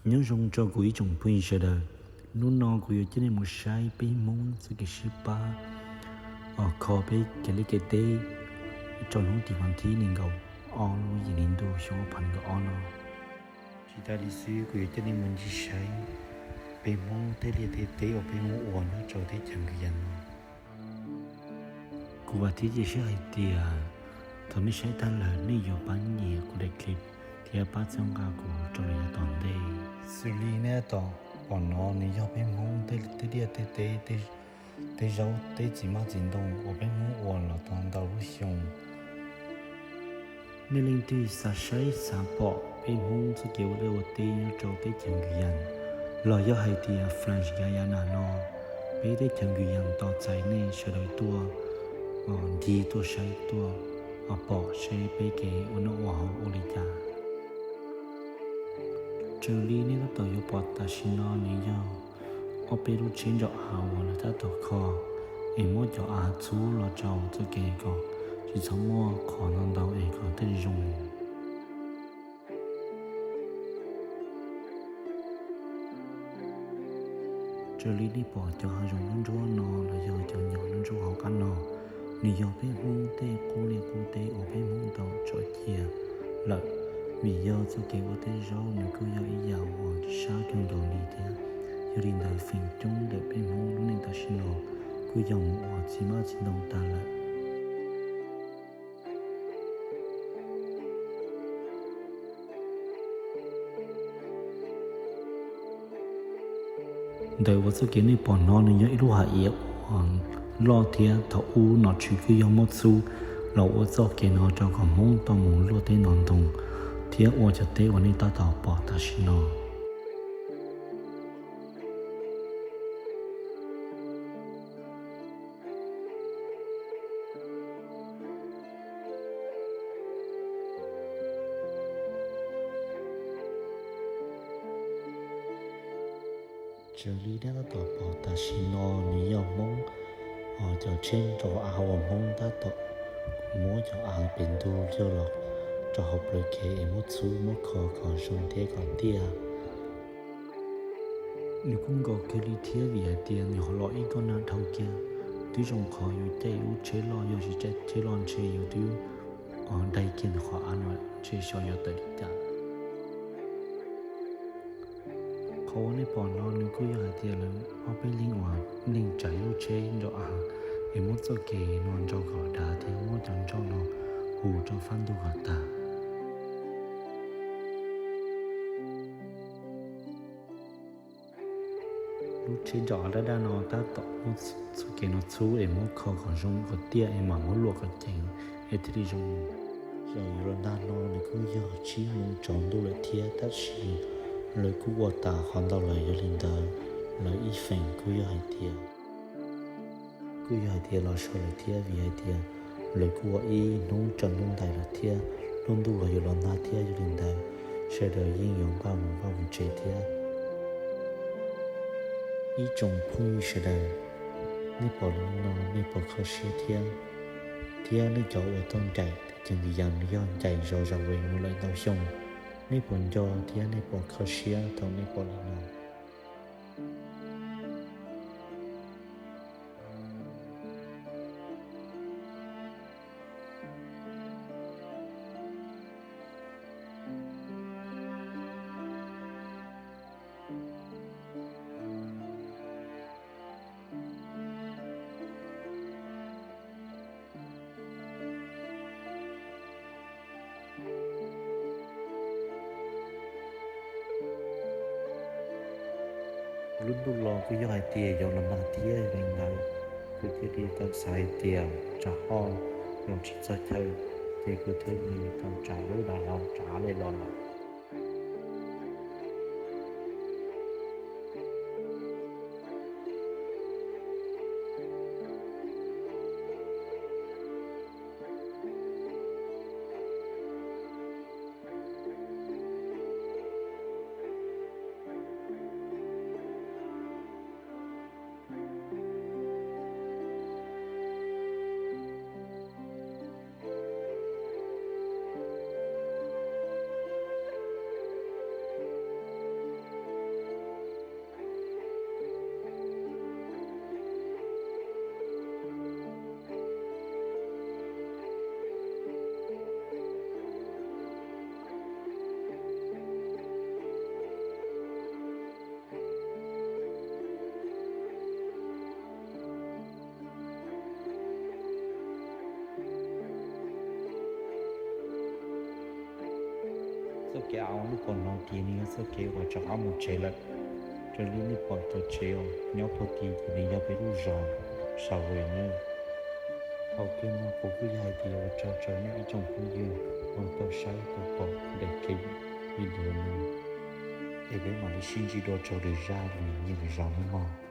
Nyob zoo rau kuv ib tsoom phooj ywg sawv daws. Hnub no kuv yuav coj nej mus saib peb Hmoob txoj kev sib pab, os, kho peb kev liaj kev teb rau hnub tim vas thib nees nkaum ob lub yim hli ntuj xyoo ob phav nees nkaum ob no. Tsis tas li xwb, kuv yuav coj nej mus ncig saib peb Hmoob tej liaj tej teb uas peb Hmoob ua nyob rau teb chaws Nkwv Yas no. Kuv vam thiab cia siab hais tias thaum nej saib tag lawm nej yuav pab nyiam kuv daim clip thiab pab txhawb nqa kuv rau lawm yav tom ntej. Xws li nej tab tom pom no nws yog peb Hmoob tej liaj tej teb, tej zaub, tej txiv maj txiv ntoo uas peb Hmoob ua los tau ntau lub xyoo. Nej leej twg xav saib xav pom peb Hmoob txoj kev ua liaj ua teb nyob rau teb chaws Nkwv Yas los yog hais tias France Guyana no, peb teb chaws Nkwv Yas tos txais nej sawv daws tuaj ncig tuaj saib tuaj pom seb peb kev ua noj ua haus ua li cas. Raws li nej tab tom yuav pom tam sim no nws yog ob peb lub tsheb ntsaum av uas lawv tab tom kho es muab cov av txhub los rau txoj kev kom tsis txhob muaj qhov ntau ntau es kom tej zoo. Raws li nej pom cov hav zoov nruab nruab no los yog cov nyom nruab nruab hauv qab no, nws yog peb Hmoob tej qub liaj qub teb uas peb Hmoob tau tso cia lawm. Vim yog txoj kev ua teb zaub nws kuj yog ib yam uas sab kawg nkaus li thiab, yog li ntawd feem coob ntawm peb Hmoob lub neej tam sim no kuj yog mus ua txiv maj txiv ntoo tag lawm. Ntawm uas txoj kev nej pom no nws yog ib lub hav iav uas loj thiab thaum ub nom tswv kuj yog muab txhub los ua txoj kev no rau kom Hmoob tau mus luaj teb nov ntoo thiab ua cov teb uas nej tab tom pom tam sim no. Raws li nej tab tom pom tam sim no nws yog Hmoob, cov tsheb ntsaum av uas Hmoob tab tom muab cov av pem ntug coj los rau hauv plawv kev es muab txhub muab kho kom zoo thiab kom tiaj. Nws kuj nkaus kawg li thiab vim hais tias nws ho los ib kob nag dhau kiag, twb zoo qhov yus caij lub tsheb loj, yog tsis caij tsheb loj ntshe yus twb dai kiag ntawm qhov av no ntshe xyov yuav tawm li cas. Qhov uas nej pom no nws kuj yog hais tias lawv ob peb leeg uas neeg tsam lub tsheb ntsaum av es muab txoj kev no nrau kom dav thiab muab cov nroj no hu rau fab ntug kom tag. Lub tsheb ntsaum av daj daj no tab tom muab txoj kev no txhub es muab kho kom zoo kom tiaj es mam muab luam kom ceev es thiaj li zoo. Zaum yuav los nag no nws kuj yog tsib moos tsaus ntuj lawm thiab tab sis lawv kuj ua tas qhov ntau lawm, yog li ntawd lawv ib feem kuj yog hais tias, kuj yog hais tias los so lawm thiab vim hais tias lawv kuj ua ib hnub tsaus ntuj ntais lawm thiab lub ntuj los yuav los nag thiab, yog li ntawd sawv daws yeej yuav npaj mus vaj mus tsev thiab. Ib tsoom phooj ywg sawv daws, nej pom li no nej puas kho siab thiab? Thiab nej cov uas tuaj ncaim teb chaws Nkwv Yas yog ncaim zos Zas Ves mus lawm ntau xyoo, nej puas nco thiab nej puas kho siab thaum nej pom li no? Lub ntuj los kuj yog hais tias yuav los nag thiab, yog li ntawd kuv thiaj li tau xav hais tias tsam ho los tsis txog chaw, ces kuv thiaj li tau tsav lub dav hlau tsav li los lawm. Txoj kev av lub pom no ces nws yog txoj kev uas rov qab mus tsev lawm. Raws li nej pom tau tsev uas nyob puag tid ces nws yog peb lub zos Sawe na. Thaum kawg no kuv kuj yog hais tias ua tsaug rau nej ib tsoom phooj ywg uas tau saib tau pom daim kev video no, es peb mam li sib ntsib dua rau lwm zaj lwm niaj lwm zaus nawb mog.